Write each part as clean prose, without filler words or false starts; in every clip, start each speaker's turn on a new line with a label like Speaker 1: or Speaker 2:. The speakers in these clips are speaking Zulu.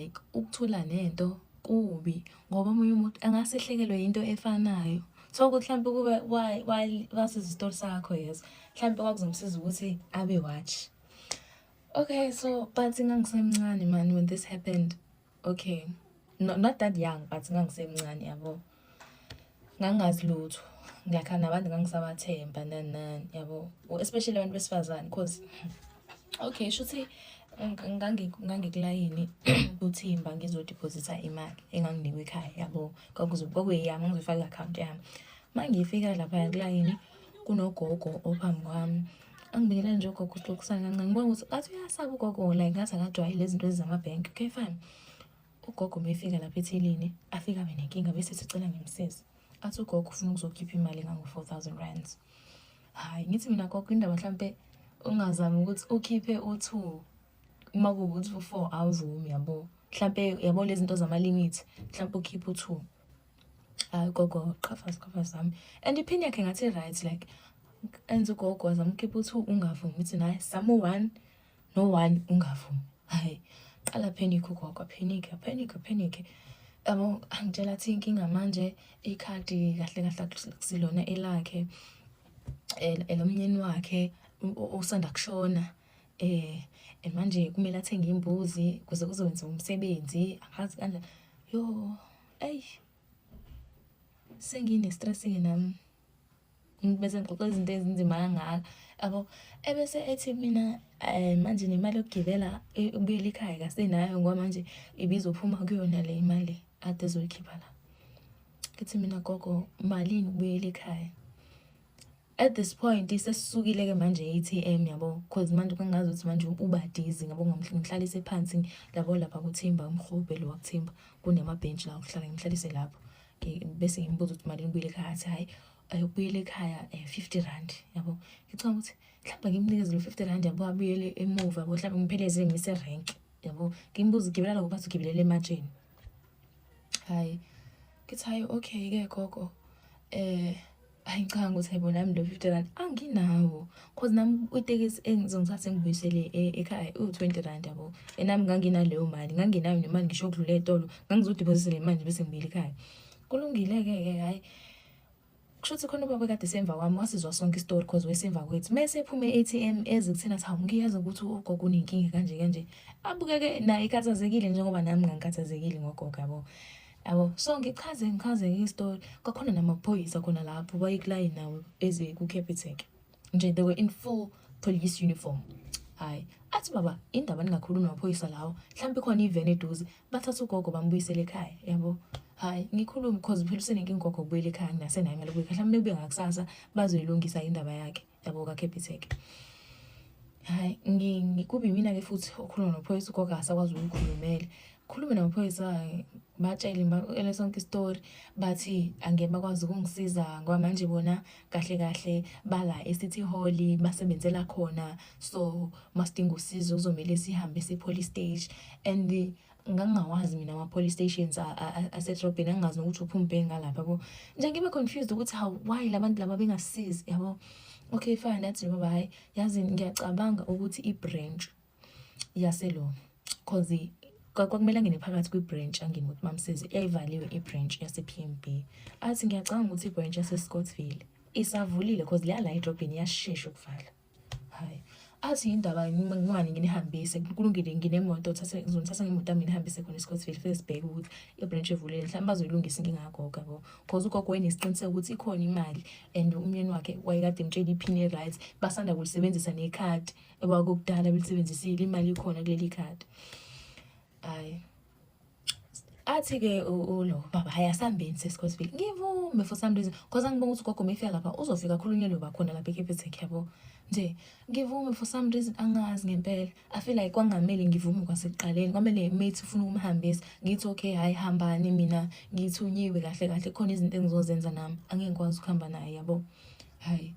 Speaker 1: Like, ukuthula nento kubi ngoba omunye umuntu angasehlekelwe into efanayo. So ukuthi mhlawumbe kube wasiza isitori sakho, yes, mhlawumbe kwakuzomsiza ukuthi abe watch. Okay, so but ngangisemncane, man, when this happened. Okay, no, not that young, but ngangisemncane, yabo. Ngangazi lutho, ngiyakhala nabantu ngangisabathemba, nani nani, yabo, especially abantu besifazane, 'cause okay, shuthi ngangikulayini kuThimba, ngizodiphozitha imali enganginikwe ekhaya, yabo. Kwakuyeyami, ngizoyifaka i-akhawunti yami. Uma ngifika laphaya kulayini, kunogogo ophambi kwami. Angibingelele nje ugogo, sixoxisane kancane, ngibona ukuthi ngathi uyasaba ugogo, like ngathi akajwayele izinto ezamabhenki. Okay, fine. Ugogo uma efika lapha ethilini, afike abe nenkinga, bese ethi cela ngimsize. Athi ugogo ufuna ukuzokhipha imali engango-R4,000. Hhayi, ngithi mina, "Gogo, indaba mhlampe ungazami ukuthi ukhiphe u-two, uma kuwukuthi u-four awuvumi, yabo. Mhlampe, yabo, lezi zinto zama-limit, mhlampe ukhiphe u-two." Hhayi, ugogo qhafaza qhafaza zami and iphini yakhe ngathi right, like enze ugogo wazama ukukhipha u-two, ungavumi. Ngithi naye zama u-one no-one, ungavumi. Hhayi, qala panic ugogo, panic, panic, panic, yabo. Angitshela athi inkinga manje ikhadi kahle kahle akusilona elakhe, elomnyeni wakhe osanda kushona, and manje kumele athenge imbuzi ukuze kuzokwenziwa umsebenzi, angazi kanjani. Yo, eyi, sengine-stress-ke nami, bese ngixoxa izinto ezinzima kangaka, yabo. Ebese ethi mina manje nemali yokugibela ukubuyela ekhaya akasenayo, ngoba manje ibizophuma kuyona le imali ade ezoyikhipha la. Ngithi mina, "Gogo, malini ukubuyela ekhaya?" At this point sesisukile-ke manje e-ATM, yabo, 'cause manje kwangazi ukuthi manje uba dizzy, yabo. Ngimhlalise phansi, yabo, lapha kuThimba, umhubhe lo wakuThimba, kunamabhentshi la okuhlala, ngimhlalise lapho, bese ngimbuza ukuthi malini ukubuyela ekhaya. Athi hhayi, ukubuyela ekhaya R50, yabo. Ngicabanga ukuthi mhlawumbe ngimnikeze lo R50, yabo, abuyele emuva, yabo, mhlawumbe ngiphelezele ngimuse erenki, yabo. Ngimbuze ugibelela kuphi, athi ugibelela ematsheni. Hhayi, ngithi hhayi, okay-ke gogo, hhayi, ngicabanga ukuthi hayibo, nami lo R50 anginawo, 'cause nami itekisi engizongithatha engibuyisele ekhaya iwu-R20, yabo. And nami nganginaleyo mali, ngangenayo nemali ngisho yokudlula ey'tolo, ngangizodiphozitha le mali nje bese ngibuyela ekhaya. Kulungile-ke ke, hhayi. Kusho ukuthi khona ubaba ekade esemva kwami, wasizwa sonke isitori 'cause wayesemva kwethu. Mese ephuma e-ATM eze kuthina, athi, "Hawu, ngiyezwa ukuthi ugogo unenkinga kanje kanje." Abukeke naye ekhathazekile njengoba nami ngangikhathazekile ngogogo, yabo. Yabo, so ngichaze ngichaze isitori, kwakhona namaphoyisa khona lapho wayekulayini nawo eze ku-Capitec. Nje they were in full police uniform. Hhayi, athi baba, indaba ningakhulumi namaphoyisa lawo, mhlampe khona iveni eduze, bathathe ugogo bambuyisele ekhaya, yabo. Hhayi, ngikhulume 'cause phela usenenkinga ugogo ukubuyela ekhaya, nginasenayo imali yokuya ekhaya, mhlawumbe bebuya ngakusasa bazoyilungisa indaba yakhe, yabo, ka-Capitec. Hhayi, kube imina-ke futhi okhuluma namaphoyisa, ugogo akasakwazi ukuyikhulumela. Khulume namaphoyisa, batshele ngibaxoxele sonke isitori, bathi angeke bakwazi ukungisiza ngoba manje bona kahle kahle bala e-City Hall basebenzela khona, so masidinga usizo kuzomele sihambe siye e-police station. And ngangingawazi mina ama-police stations asedrobheni, ngangingazi nokuthi uphi umbheki ngalapha, yabo. Nje ngibe confused ukuthi hawu, why la bantu laba bengasisizi, yabo. Okay, fine, athi baba, hhayi, yazi ngiyacabanga ukuthi i-branch yaselo, 'cause kwakumele angene phakathi kwi-branch, angene ukuthi bamsize, yayivaliwe i-branch yase-PMB. Athi ngiyacabanga ukuthi i-branch yase-Scottsville isavulile 'cause leya la edrobheni iyashesha ukuvala. Hhayi, athi indaba ngingane nginihambise, kulungile, nginemoto, thatha, ngizonithatha ngemoto yami nginihambise khona e-Scottsville, fike sibheke ukuthi i-branch ivulile, mhlawumbe bazoyilungisa inkinga kagogo, yabo. 'Cause ugogo wayenesiqiniseko ukuthi ikhona imali and umyeni wakhe wayekade emtshela iphini e-right, basanda kulisebenzisa nekhadi ekwakukudala belisebenzisile, imali ikhona kuleli khadi. Hhayi, athi-ke ulo baba, hhayi, asihambeni siye e-Scottsville. Ngivume for some reason 'cause angibona ukuthi ugogo uma efika lapha uzofika akhulunyelwe bakhona lapha e-Capitec, yabo. Nje ngivume for some reason, angazi ngempela. I feel like kwakungamele ngivume kwasekuqaleni, kwamele methi ufuna ukumhambisa ngithi okay, hhayi, hambani, mina ngithunyiwe kahle kahle, khona izinto engizozenza nami, angeke ngikwazi ukuhamba naye, yabo. Hhayi,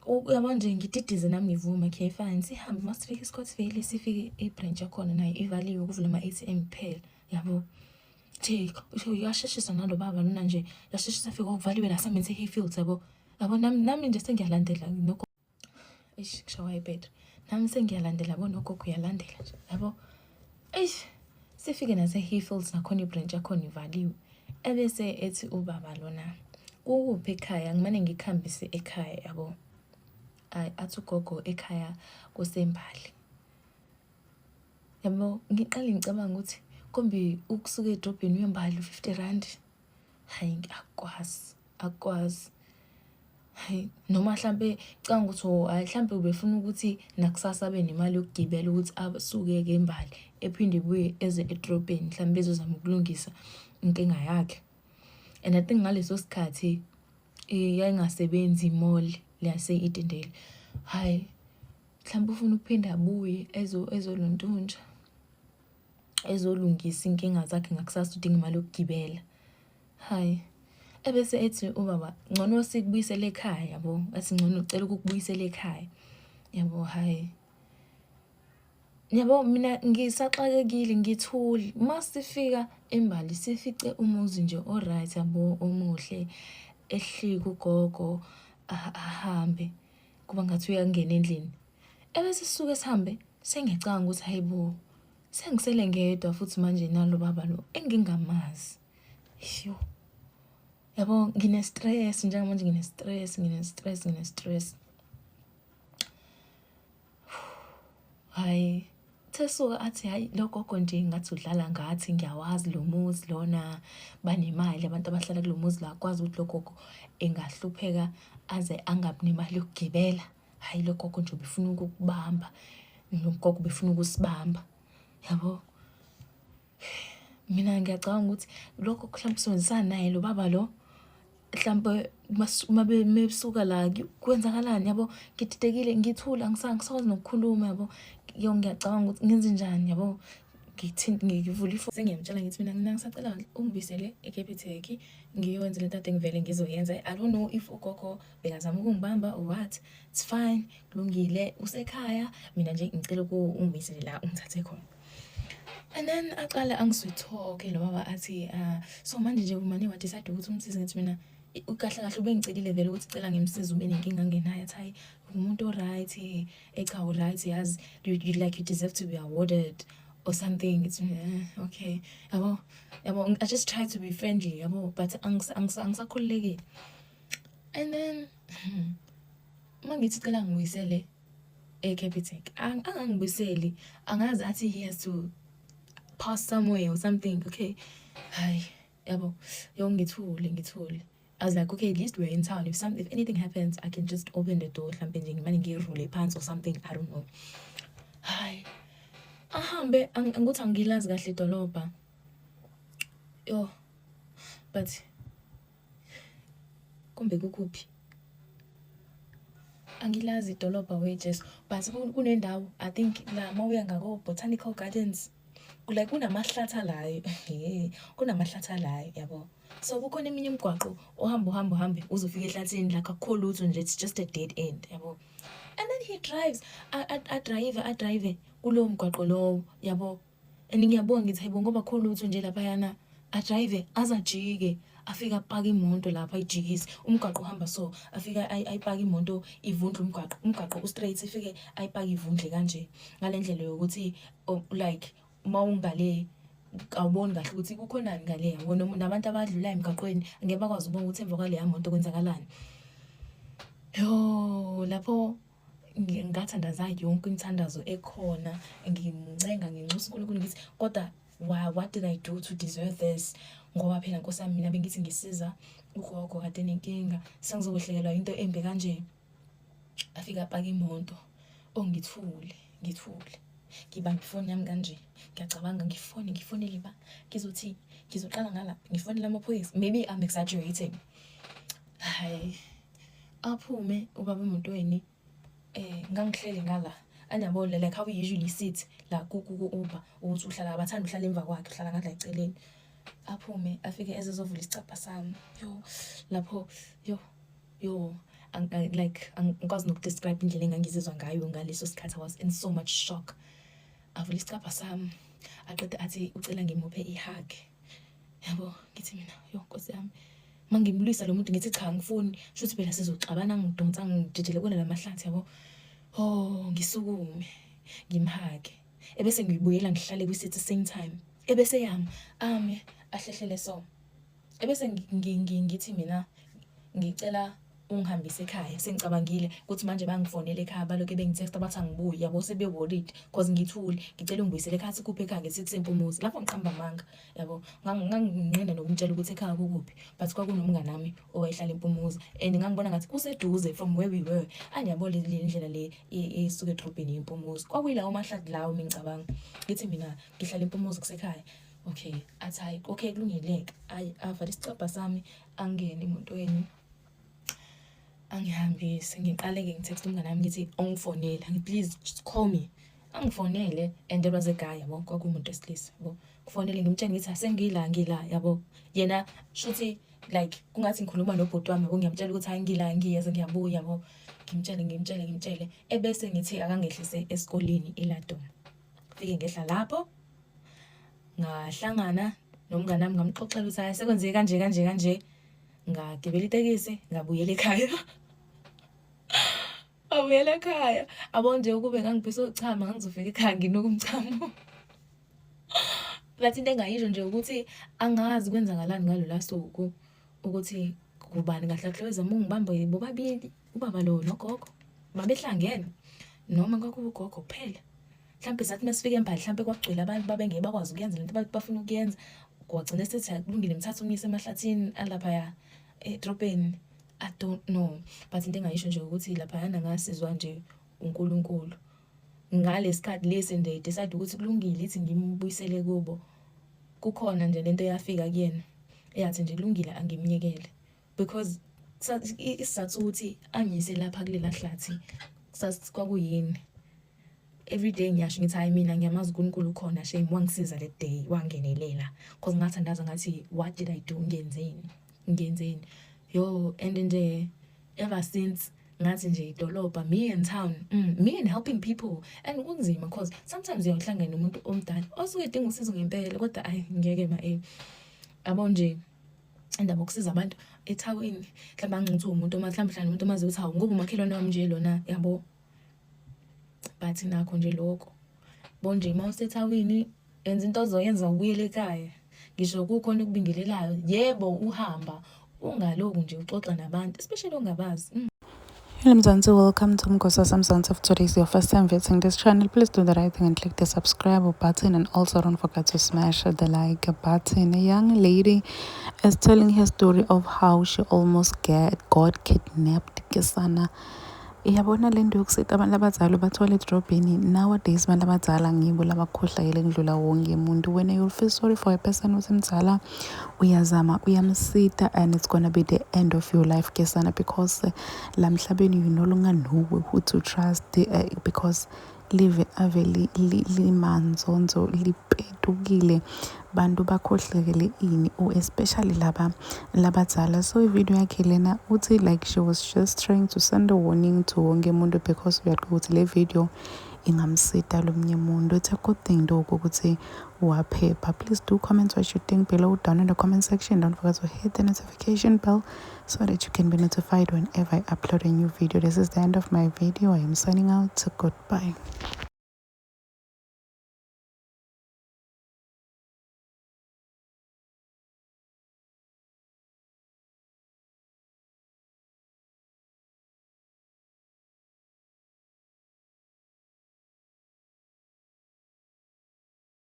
Speaker 1: uyabo nje ngididize nami ngivume, okay fine, sihambe. Masifika e-Scottsville, sifike i-branch yakhona nayo ivaliwe, kuvulwa ama-ATM kuphela, yabo. Nje uyasheshisa nalo baba lona nje, yasheshisa, fika kuvaliwe la, sambe siye-Hayfields, yabo. Yabo, nami nje sengiyalandela nogogo, eish, ngishawa ibhethri. Nami sengiyalandela, yabo, nogogo uyalandela nje, yabo. Eish, Sifike nase-Hayfields, nakhona i-branch yakhona ivaliwe. Ebese ethi ubaba lona, kukuphi ekhaya? Ngimane ngikuhambise ekhaya, yabo. Ayi, athi ugogo ekhaya kuseMbali. Yabo, ngiqale ngicabanga ukuthi kombi ukusuka edrobheni uye eMbali u-R50. Hhayi, akukwazi, akukwazi. Hhayi, noma hlampe ngicabanga ukuthi oh hhayi, hlampe ubefuna ukuthi nakusasa abe nemali yokugibela ukuthi asuke-ke eMbali ephinde ebuye eze edrobheni, mhlampe ezozama ukulungisa inkinga yakhe. And I think ngaleso sikhathi yayingasebenzi i-mall yase-Edendale. Hhayi, mhlampe ufuna ukuphinda abuye ezolontunja, ezolungisa iy'nkinga zakhe ngakusasa, udinga imali yokugibela. Hhayi, ebese ethi ubaba ngcono sikubuyisele ekhaya, yabo, athi ngcono ucela ukukubuyisela ekhaya, yabo. Hhayi, yabo, mina ngisaxakekile, ngithule. Masifika eMbali sifice umuzi nje o-right, yabo, omuhle. Ehlike ugogo, ahambe, kuba ngathi uyangena endlini. Ebese sisuke sihambe, sengiyacabanga ukuthi hayi bo, sengisele ngedwa futhi manje nalo baba lo engingamazi. Yo, yabo, ngine-stress njengamanje, ngine-stress, ngine-stress, ngine-stress. Hhayi, sesuka athi hhayi, lo gogo nje ngathi udlala ngathi, ngiyawazi lo muzi lona, banemali abantu abahlala kulo muzi la, akwazi ukuthi lo gogo engahlupheka aze angabi nemali yokugibela. Hhayi, lo gogo nje ubefuna ukukubamba, lo gogo ubefuna ukusibamba, yabo. Mina ngiyacabanga ukuthi lokho mhlawumbe usebenzisana naye lo baba lo, mhlampe uma besuka la kwenzakalani, yabo. Ngididekile, ngithule, angisakwazi nokukhuluma, yabo. Yo, ngiyacabanga ukuthi ngenzenjani, yabo. Ngivula ifoni, sengiyamtshela ngithi mina ngisacela ungibuyisele eCapitec ngiyowenza lento kade ngivele ngizoyenza. I don't know if ugogo bekazama ukungibamba or what, it's fine, kulungile, usekhaya, mina nje ngicela ungibuyisele la ungithathe khona. And then aqale angi-sweet talk lo baba, athi so manje nje umane wa-decide ukuthi umsize. Ngithi mina kahle kahle ubengicelile vele ukuthi cela ngimsize, ube nenkinga angenayo. Athi hayi, umuntu o-right, cha, u-right, yazi, you like you deserve to be awarded or something. Ngithi okay, yabo, yabo, I just try to be friendly, yabo, but angisakhululekile. And then uma ngithi cela ngibuyisele eCapitec, angangibuyiseli, angazi, athi he has to pass somewhere or something. Okay, hayi, yabo, yo, ngithule, ngithule. I was like, okay, at least we're in town. If anything happens, I can just open the door. Mhlampe nje ngimane ngirule phansi or something. I don't know. Hayi. Ahambe ngokuthi angilazi kahle idolobha. Yo. But kumbe kukuphi? Angilazi idolobha, we Jesu. But kunendawo, I think la mawuya ngako Botanical Gardens. Like kunamahlathi la. Kunamahlathi la, yabo. So kukhona eminye imigwaqo ohamba uhambe uhambe uzofika ehlathini la, akukho lutho nje, it's just a dead end, yabo. And then he drives, a-drive, a-drive kulowo mgwaqo lowo, yabo. And ngiyabonga, ngithi hayibo, ngoba akukho lutho nje laphayana. A-drive aze ajike, afike apaka imoto lapha, ayijikise. Umgwaqo uhamba so, afike ayipake imoto ivundle umgwaqo. Umgwaqo u-straight, ifike ayipake ivundle kanje. Ngale ndlela yokuthi like uma ungale awuboni kahle ukuthi kukhonani ngale, yabo, nabantu abadlulayo emgaqweni angeke bakwazi ukubona ukuthi emva kwaleya moto kwenzakalani. Yo, lapho ngathandaza yonke imithandazo ekhona, ngimncenga, nginxusa uNkulunkulu, ngithi kodwa why, what did I do to deserve this? Ngoba phela Nkosi yami, mina bengithi ngisiza ugogo kade nenkinga, sengizokwehlelwa into embi kanje. Afika apaka imoto, oh, ngithule, ngithule. Ngibamba ifoni yami kanje, ngiyacabanga, ngifone, ngifonele ba, ngizothi ngizoqala ngala, ngifonele amaphoyisa. Maybe I'm exaggerating. Hayi, aphume ubaba emotweni, ngangihleli ngala, aniyabona, like how we usually sit la ku Uber, ukuthi uhlala, abathanda uhlala emva kwakhe, uhlala ngala eceleni. Aphume afike ezozovula isicabha sami. Yo, lapho, yo, yo, like angikwazi noku-describe indlela engangizizwa ngayo ngaleso sikhathi. I was in so much shock. Avula isicabha sami, aqede athi ucela ngimuphe i-hug, yabo. Ngithi mina, yo Nkosi yami, mangimlwisa lo muntu, ngithi cha, angifuni, shuthi phela sizoxabana, ngidonsa ngijejele kona lamahlathi, yabo. Oh, ngisukume ngim-hug-e, ebese ngiyibuyela ngihlale kwi-seat same time. Ebese yami ame ahlehlele so. Ebese ngithi mina ngicela ungihambise ekhaya, sengicabangile ukuthi manje bangifonela ekhaya balokhu bengi-text-a bathi angibuyi yabo, sebe-worried cause ngithule. Ngicela ungibuyisele ekhaya, athi kuphi ekhaya? Ngithi kuseMpumuza. Lapho ngiqamba amanga yabo, nganginqena nokumtshela ukuthi ekhaya kukuphi, but kwakunomngani wami owayehlala eMpumuza and ngangibona ngathi kuseduze from where we were. Angiyabo le ndlela le esuka edrobheni yeMpumuza, kwakuyilawo mahlathi lawo. Mengicabanga ngithi mina ngihlala eMpumuza, kusekhaya. Okay, athi hayi, okay, kulungile-ke. Ayi, avale isicabha sami, angene emotweni, angihambise. Ngiqale-ke ngi-text umngane wami, ngithi ungifonele, ngithi please just call me. Angifonele and there was a guy yabo, kwakuwumuntu wesilisa yabo. Ngifonele ngimtshele ngithi asengila ngila yabo. Yena shuthi like kungathi ngikhuluma nobhuti wami yabo, ngiyamtshela ukuthi hayi, ngila, ngiyeza, ngiyabuya yabo. Ngimtshele, ngimtshele, ngimtshele, ebese ngithi akangehlise esikoleni eLadoma. Fike ngehla lapho, ngahlangana nomngane wami, ngamxoxela ukuthi hayi, sekwenzeke kanje kanje kanje. Ngagibela itekisi, ngabuyela ekhaya. Ngabuyela ekhaya. Yabo nje, ukube ngangiphisa ukuchama, ngangizofika ekhaya nginuka umchamo. But into engayisho nje ukuthi angazi kwenzakalani ngalola suku, ukuthi kubani kahle kahle wezama ukungibamba, bobabili ubaba lo nogogo babehlangene noma kwakuwugogo kuphela. Mhlawumbe sathi masifika eMbali, mhlawumbe kwakugcwele abantu, babengeke bakwazi ukuyenza lento bafuna ukuyenza. Kwagcina sethi kulungile, mthathe umyise emahlathini alaphaya edrobheni. I don't know, but into engayisho nje ukuthi laphayana ngasizwa nje uNkulunkulu ngalesikhathi lesi nje decide ukuthi kulungile, ithi ngimbuyisele kubo. Kukhona nje lento eyafika kuyena eyathi nje kulungile, angimnyekele, because isizathu sokuthi angiyise lapha kulela hlathi kwakuyini. Every day ngiyasho ngithi hayi, mina ngiyamazi uNkulunkulu ukhona, shame, wangisiza le day, wangenelela, cause ngathandaza ngathi what did I do, ngenzeni, ngenzeni yo. And nje ever since ngathi nje idolobha, me and town, me and helping people, and kunzima cause sometimes uyahlangana nomuntu omdala osuke edinga usizo ngempela, kodwa ayi, ngeke ma yabo nje indaba yokusiza abantu ethawini. Mhlawumbe angithi umuntu mhlawumbe hlangana nomuntu omaziyo ukuthi hawu, ngoba umakhelwane wami nje lona yabo, but nakho nje lokho bonje uma usethawini enza into ozoyenza, ubuyele ekhaya. Ngisho kukhona ukubingelelayo, yebo, uhamba ungaloku nje uxoxa nabantu, especially ongabazi.
Speaker 2: Hello Mzansi, welcome to Mgosa Mzansi. If today is your first time visiting this channel, please do the right thing and click the subscribe button and also don't forget to smash the like button. A young lady is telling her story of how she almost got kidnapped. Kesana iyabona le nto yokusita abantu abadzala ubathole edrobheni. Nowadays abantu abadzala ngibo labakhohlakele kudlula wonke umuntu. Wena you'll feel sorry for a person uthi mdzala, uyazama, uyamsita, and it's gonna be the end of your life kesana, because la mhlabeni you no longer know who to trust, because live ave limanzonzo, lipetukile, bantu bakhohlekele ini, or especially laba labadzala. So ivideo yakhe lena uthi like she was just trying to send a warning to wonke umuntu, because uyaqika ukuthi le video ingamsita lomnye umuntu. It's a good thing though ukuthi waphepha. Please do comment what you think below down in the comment section. Don't forget to hit the notification bell so that you can be notified whenever I upload a new video. This is the end of my video. I am signing out. Goodbye.